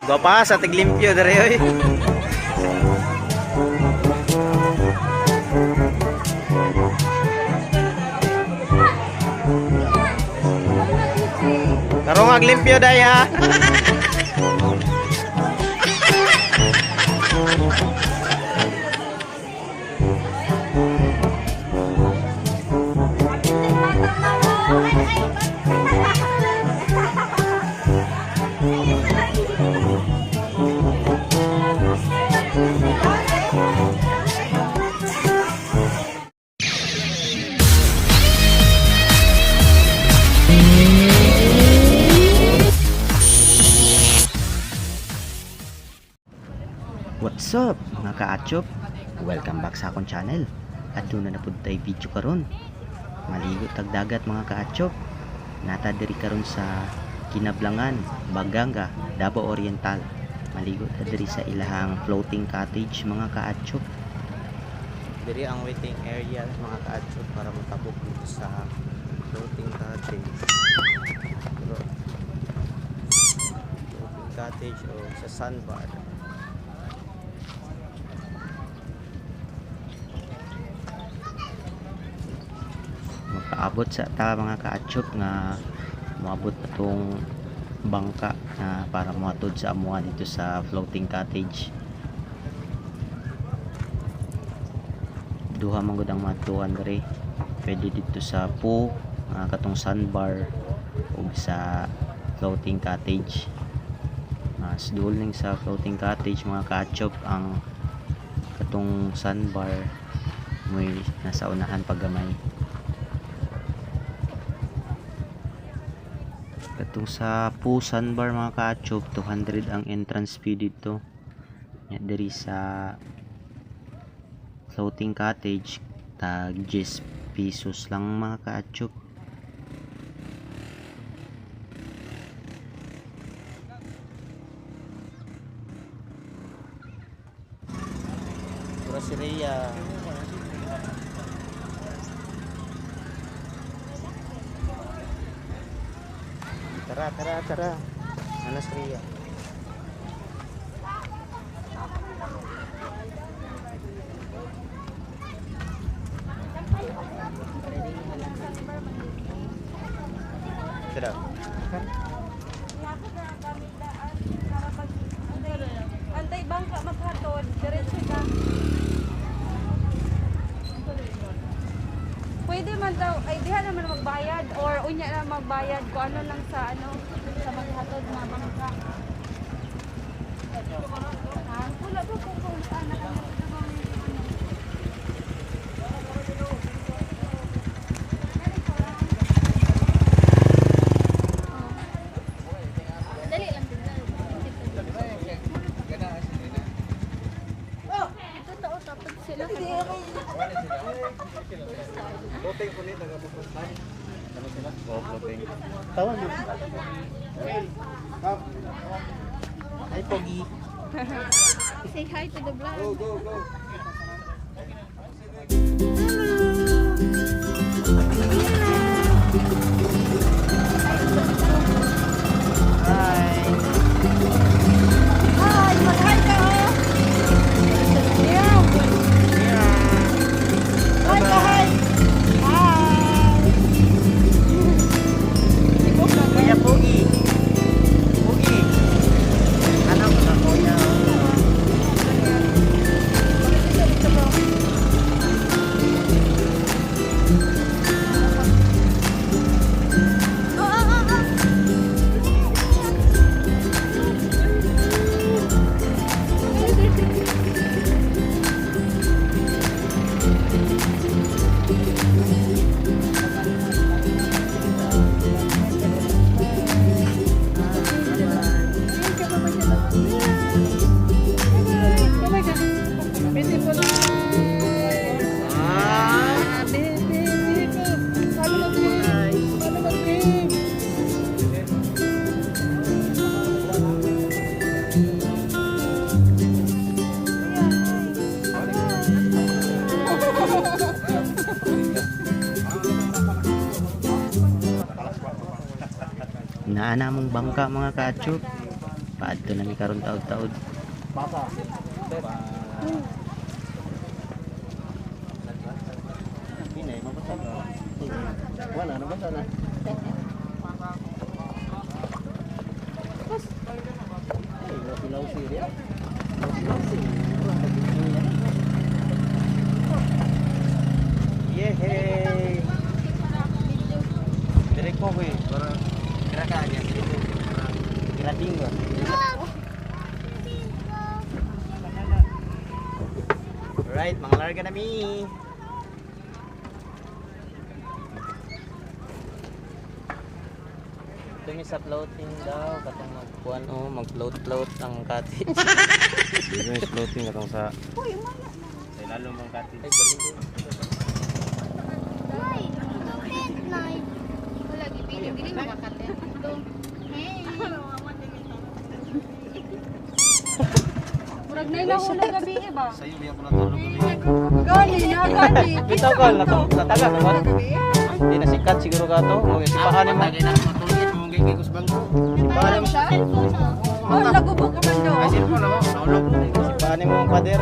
Gwapa sa tiglimpyo dere oy. Karong aglimpyo day ha. What's up, mga kaachop? Welcome back sa akong channel. Aduna na pud tay video karon. Maligo tag dagat, mga kaachop. Nata diri karon sa Kinablangan, Baganga, Davao Oriental. Maligo ta diri sa ilahang floating cottage, mga kaachop. Diri ang waiting area, mga kaachop, para matabok dito sa floating cottage. Pero, floating cottage o sa sandbar. Magpaabot sa ta, mga kaatsyop, nga moabot na tong bangka na para moatod sa amuha dito sa floating cottage. Duha man gud ang matuan diri, pwede dito sa po katong sandbar ug sa floating cottage. Mas duol ning sa floating cottage, mga kaatsyop. Ang katong sandbar may nasa unahan paggamay. Katong sa po sandbar, mga kaachop, 200 ang entrance fee dito. Nya diri sa floating cottage, tag 10 pesos lang, mga kaachop. Pura si Rhea. Tara, tara, tara. Ano si Rhea? Tara. Antay bangka maghatod, diretso ka. Pwede man daw, ay diha naman magbayad or unya na magbayad kung ano lang sa ano sa maghatod na bangka. Ha? Wala po kung saan na ano. Dali lang din. Totoo, tapos sila. Tawag yun. Hi, Pogi. Say hi to the vlog. Hi. Hi, mag-hi ka oh. Yeah. Hi ka, hi. Hi. Kuya Pogi. Pogi. Ano mga kuya? Beautiful. Ah. Paano mag-wave? Paano mag-wave? Naa na mong bangka, mga kaachop. Paadto na mi karon taod-taod. Yehey! Direk mo ko eh. Para kira ka niya. Kirating ba? Alright, mga larga na mi. Ito mi sa floating daw, katong magkuan oh, mag-float-float ang cottage. Dito yung floating katong sa Uy, mana. sa ilalom ng cottage. Ay, balik. Wala, gipili. Dili makakate. Ito. Hey. Murag na nahulog gabi eh ba? Sa'yo, biya ko natulog gabi. Gani na gani. Bitaw ka, nataga ka ba? Hindi na sikat siguro ka to. Mga sipahan mo. Tagay na ako matulog, mong gigigos bangko. Sipahan mo. Oh, nagubog ka man daw. Ay, cellphone ako. Naulog. Sipahan mo ang pader.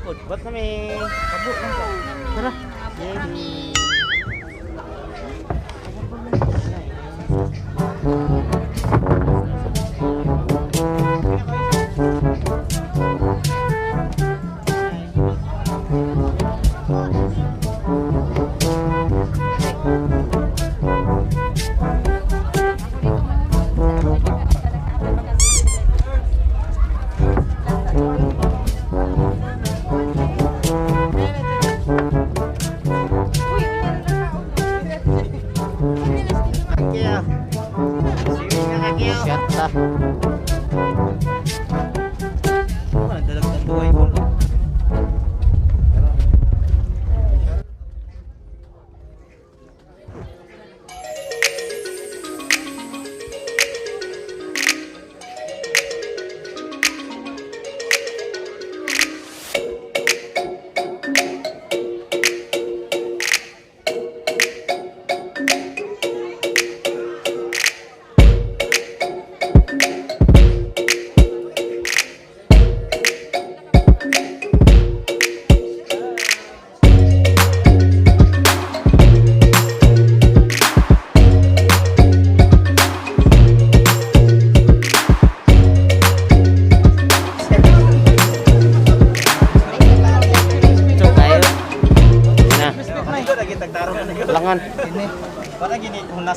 Ukod, ba't nami? Kabo lang ka. Tara. Kami. Uy,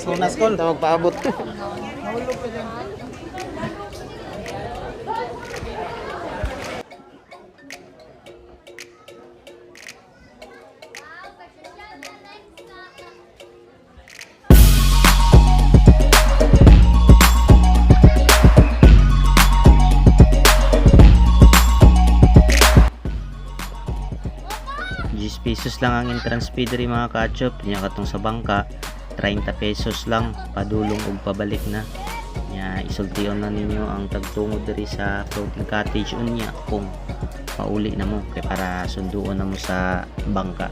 Hunas kol, tawag paabot. Diyes pesos lang ang entrance fee diri, mga kachop. Nya katong sa bangka, 30 pesos lang padulong ug pabalik na. Nya isultion na ninyo ang tagtungo diri sa floating cottage unya kung pauli na mo kay para sunduon na mo sa bangka.